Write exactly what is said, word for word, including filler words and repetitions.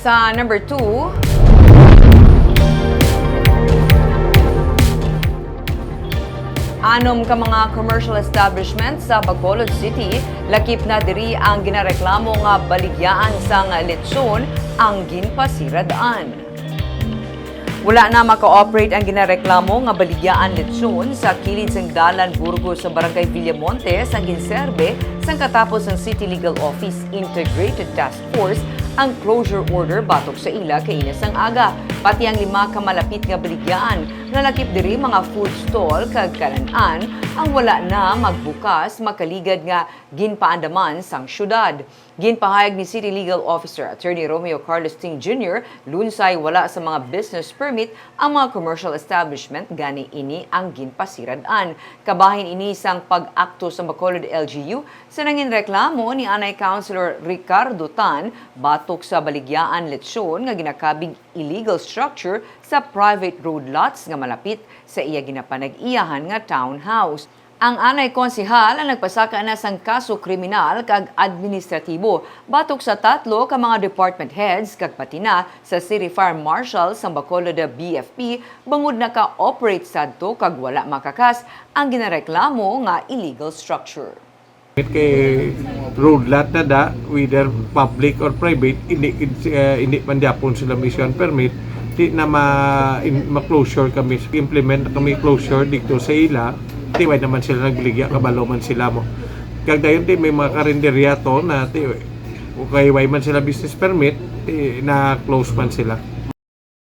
Sa number two, anom ka mga commercial establishment sa Bacolod City lakip na diri ang ginareklamo nga baligyaan sang lechon ang ginpasirad-an. Wala na maka-operate ang ginareklamo nga baligyaan lechon sa kilid sang Dalan Burgos sa Barangay Villamonte sang ginserbe sang katapos ang City Legal Office Integrated Task Force ang closure order batok sa ila kaina sang aga. Pati ang lima ka malapit nga baligyaan nga lakip diri mga food stall kag kanan-an ang wala na magbukas makaligad nga ginpaandaman sang syudad. Ginpahayag ni City Legal Officer Attorney Romeo Carlos Ting Junior, lunsay wala sa mga business permit ang mga commercial establishment, gani ini ang ginpasirad-an. Kabahin ini sang pag-akto sa Bacolod L G U sa nanginreklamo ni anay Councilor Ricardo Tan batok sa baligyaan lechon nga ginakabig illegal structure sa private road lots nga malapit sa iya ginapanag-iyahan nga townhouse. Ang anay konsehal ang nagpasaka na sang kaso kriminal kag administratibo batok sa tatlo ka mga department heads kag pati na sa City Fire Marshal sang Bacolod B F P bangod naka-operate sadto kag wala makakas ang ginareklamo nga illegal structure. Kay road lot na da, whether public or private, hindi gid si- eh, hindi man gyapon sila may issuehan permit, di na ma in, ma-closure kami, implement na kami closure dito sa ila. Di way naman sila nagbaligya, kabalo man sila mo. Kag dayon di may mga karinderya to na di, kay way man sila business permit, di na-close man sila.